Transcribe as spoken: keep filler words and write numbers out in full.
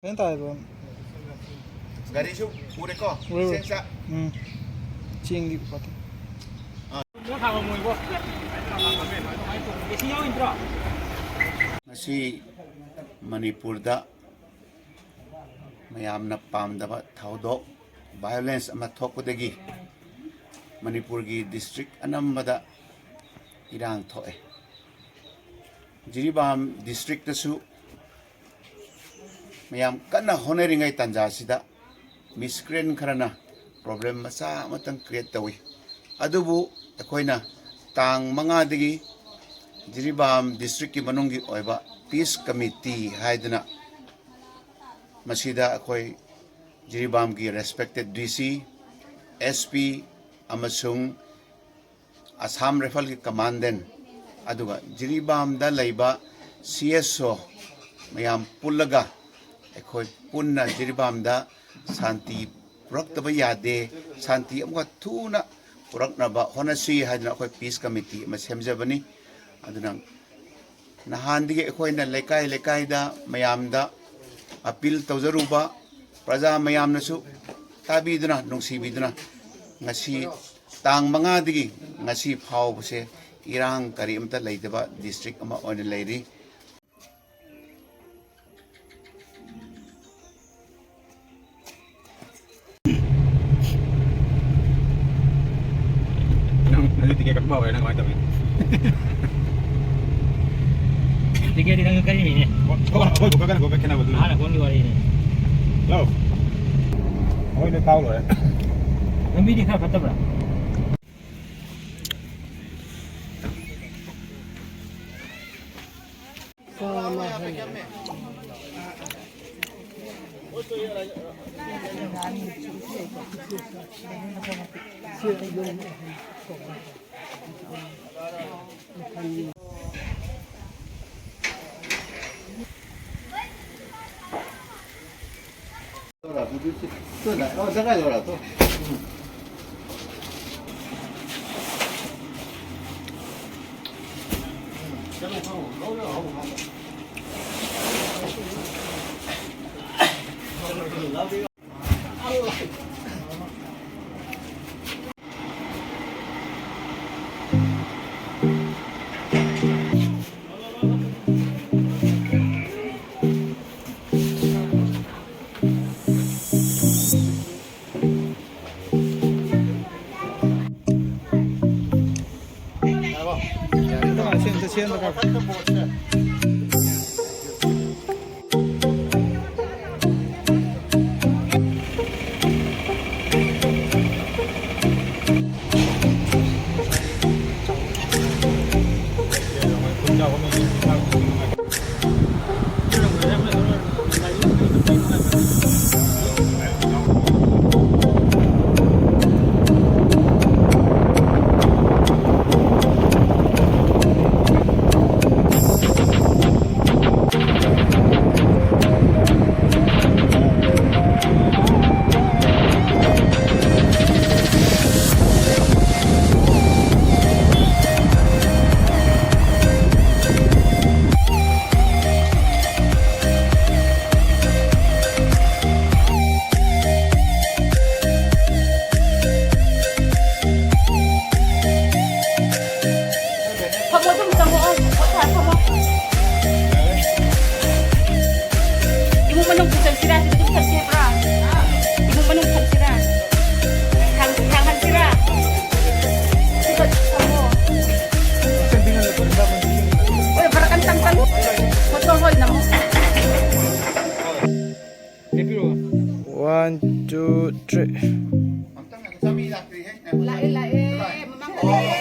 ꯐꯖꯅ ꯇꯥꯏꯕ꯫ ꯒꯥꯔꯤꯁꯨ ꯄꯨꯔꯦꯀꯣ? ꯄꯨꯔꯦ, ꯄꯨꯔꯦ꯫ ꯆꯦꯡ ꯆꯥꯛ? ꯎꯝ꯫ ꯆꯦꯡꯗꯤ ꯄꯨꯈꯠꯇꯦ꯫ ꯑꯥ꯫ ꯉꯁꯤ ꯃꯅꯤꯄꯨꯔꯗ ꯃꯌꯥꯝꯅ ꯄꯥꯝꯗꯕ ꯊꯧꯗꯣꯛ, violence ꯑꯃ ꯊꯣꯛꯄꯗꯒꯤ ꯃꯅꯤꯄꯨꯔꯒꯤ district ꯑꯅꯝꯕꯗ ꯏꯔꯥꯡ ꯊꯣꯛꯑꯦ꯫ ꯖꯤꯔꯤꯕꯥꯝ districtꯇꯁꯨ ꯃꯌꯥꯝ ꯀꯟꯅ ꯍꯣꯠꯅꯔꯤꯉꯩ ꯇꯥꯟꯖꯥꯁꯤꯗ miscreant ꯈꯔꯅ problem ꯃꯆꯥ ꯑꯃꯇꯪ create ꯇꯧꯏ꯫ ꯑꯗꯨꯕꯨ ꯑꯩꯈꯣꯏꯅ ꯇꯥꯡ ꯃꯉꯥꯗꯒꯤ ꯖꯤꯔꯤꯕꯥꯝ districtꯀꯤ ꯃꯅꯨꯡꯒꯤ ꯑꯣꯏꯕ peace committee ꯍꯥꯏꯗꯅ ꯃꯁꯤꯗ ꯑꯩꯈꯣꯏ ꯖꯤꯔꯤꯕꯥꯝꯒꯤ respected D C, S P ꯑꯃꯁꯨꯡ Assam Rifleꯒꯤ commandant, ꯑꯗꯨꯒ ꯖꯤꯔꯤꯕꯥꯝꯗ ꯂꯩꯕ C S O ꯃꯌꯥꯝ ꯄꯨꯜꯂꯒ ꯑꯩꯈꯣꯏ ꯄꯨꯟꯅ ꯖꯤꯔꯤꯕꯥꯝꯗ ꯁꯥꯟꯇꯤ ꯄꯨꯔꯛꯇꯕ ꯌꯥꯗꯦ, ꯁꯥꯟꯇꯤ ꯑꯃꯨꯛꯀ ꯊꯨꯅ ꯄꯨꯔꯛꯅꯕ ꯍꯣꯠꯅꯁꯤ ꯍꯥꯏꯗꯨꯅ ꯑꯩꯈꯣꯏ peace committee ꯑꯃ ꯁꯦꯝꯖꯕꯅꯤ꯫ ꯑꯗꯨꯅ ꯅꯍꯥꯟꯗꯒꯤ ꯑꯩꯈꯣꯏꯅ ꯂꯩꯀꯥꯏ ꯂꯩꯀꯥꯏꯗ ꯃꯌꯥꯝꯗ appeal ꯇꯧꯖꯔꯨꯕ, ꯄ꯭ꯔꯖꯥ ꯃꯌꯥꯝꯅꯁꯨ ꯇꯥꯕꯤꯗꯨꯅ, ꯅꯨꯡꯁꯤꯕꯤꯗꯨꯅ, ꯉꯁꯤ ꯇꯥꯡ ꯃꯉꯥꯗꯒꯤ ꯉꯁꯤ ꯐꯥꯎꯕꯁꯦ ꯏꯔꯥꯡ ꯀꯔꯤ ꯑꯃꯠꯇ ꯂꯩꯇꯕ district ꯑꯃ ꯑꯣꯏꯅ ꯂꯩꯔꯤ꯫ ꯅꯪ ꯑꯗꯨ ticket ꯀꯛꯄ ꯍꯧꯔꯦ, ꯅꯪ ꯀꯃꯥꯏꯅ ꯇꯧꯅꯤ? Ticketꯇꯤ ꯅꯪꯁꯨ ꯀꯛꯏꯅꯤꯅꯦ꯫ ꯑꯩꯈꯣꯏ, ꯑꯩꯈꯣꯏꯕꯨ ꯀꯛꯀꯅꯤ, ꯑꯩꯈꯣꯏ ꯀꯛꯀꯅꯤ ꯍꯥꯏꯕꯗꯨꯅꯤ꯫ ꯑꯍꯥꯟ ꯑꯀꯣꯟꯒꯤ ꯋꯥꯔꯤꯅꯤ꯫ ꯍꯜꯂꯣ꯫ ꯑꯩꯈꯣꯏ ꯂꯣꯏ ꯀꯥꯎ ꯂꯣꯏꯔꯦ꯫ ꯂꯝꯕꯤꯗꯤ ꯈꯔ ꯐꯠꯇꯕ꯭ꯔꯥ? ꯐꯝꯃꯣ, ꯑꯗꯨꯝ ꯆꯪꯉꯛꯑꯣ꯫ ꯄꯣꯊꯥ ꯐꯝꯃꯣ꯫ ꯏꯃꯨꯡ ꯃꯅꯨꯡ ꯄꯨꯁꯟꯁꯤꯔꯥ? ꯁꯤꯗ ꯑꯗꯨꯝ ꯊꯝꯁꯤ ꯍꯥꯏꯕ꯭ꯔꯥ? ꯏꯃꯨꯡ ꯃꯅꯨꯡ ꯊꯝꯁꯤꯔꯥ? ꯊꯥꯡ-, ꯊꯥꯡꯍꯟꯁꯤꯔꯥ? ꯁꯤꯗ ꯊꯝꯃꯣ꯫ ꯍꯣꯏ, ꯕꯔꯥ ꯀꯟ ꯇꯪ ꯀꯜꯂꯨ꯫ ꯐꯣꯇꯣ ꯍꯣꯏ ꯅꯝꯃꯣ꯫ One, two, three. ꯂꯥꯛꯑꯦ, ꯂꯥꯛꯑꯦ꯫ ꯃꯃꯥꯡꯗꯅꯦ꯫